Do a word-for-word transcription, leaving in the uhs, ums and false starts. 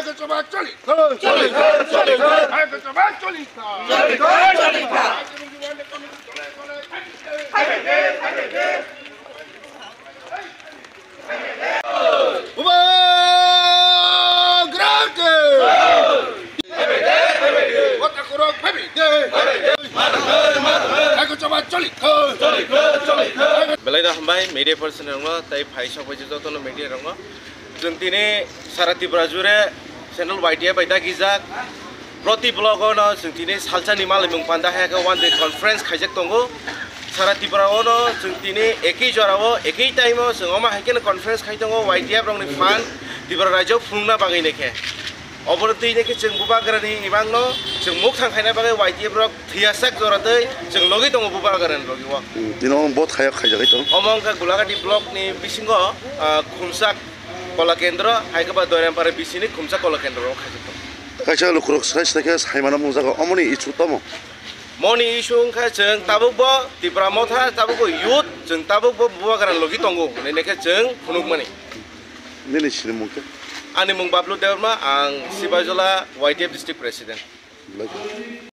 Choli, choli, choli, choli. Choli, choli, choli, choli. Choli, choli, choli. Bubagra ke. Watakurok phabi de. Belai no hambai media person rokno tei phai sok bai jotono media rokno. Chwng tini sara Tripura jure Central Y T F bai dagijak. Proti block o no chwng tini salsa ni malai mung panda hai khe one day conference khaijak tongo. Sara Tripura o no chwng tini ekhi jora o ekhi time o chwng omo hai khe no conference khai tongo Y T F rok ni phan Tripura rajyo phunukna bagwi ne khe. Obo no twi ne khe chwng Bubagra ni imang no chwng mukthang khaina bagwi Y T F rok thwiyasak jora twi chwng logi tongo Bubagra ni logi o. Hmm, tini omo bo thayok khaijagwi tongo. Omo wngkha Gulagati block ni bisingo, ah, khumsak Kola Kendra, hai khe ba Doirampara B C ni khumsa Kola Kendra o khaijak tongo. Kaisa lukurok swrai swrai khe saimano mungjago, omoni issue tamo? Moni issue wngkha chwng tabuk bo Tipra Motha, tabuk bo youth, chwng tabuk bo Bubagra logi tongo, hwnwi khe chwng phunukmani. Nini sinimung khe? Ani mung Bablu Debbarma, ang Sibajola Y T F District President. Belai.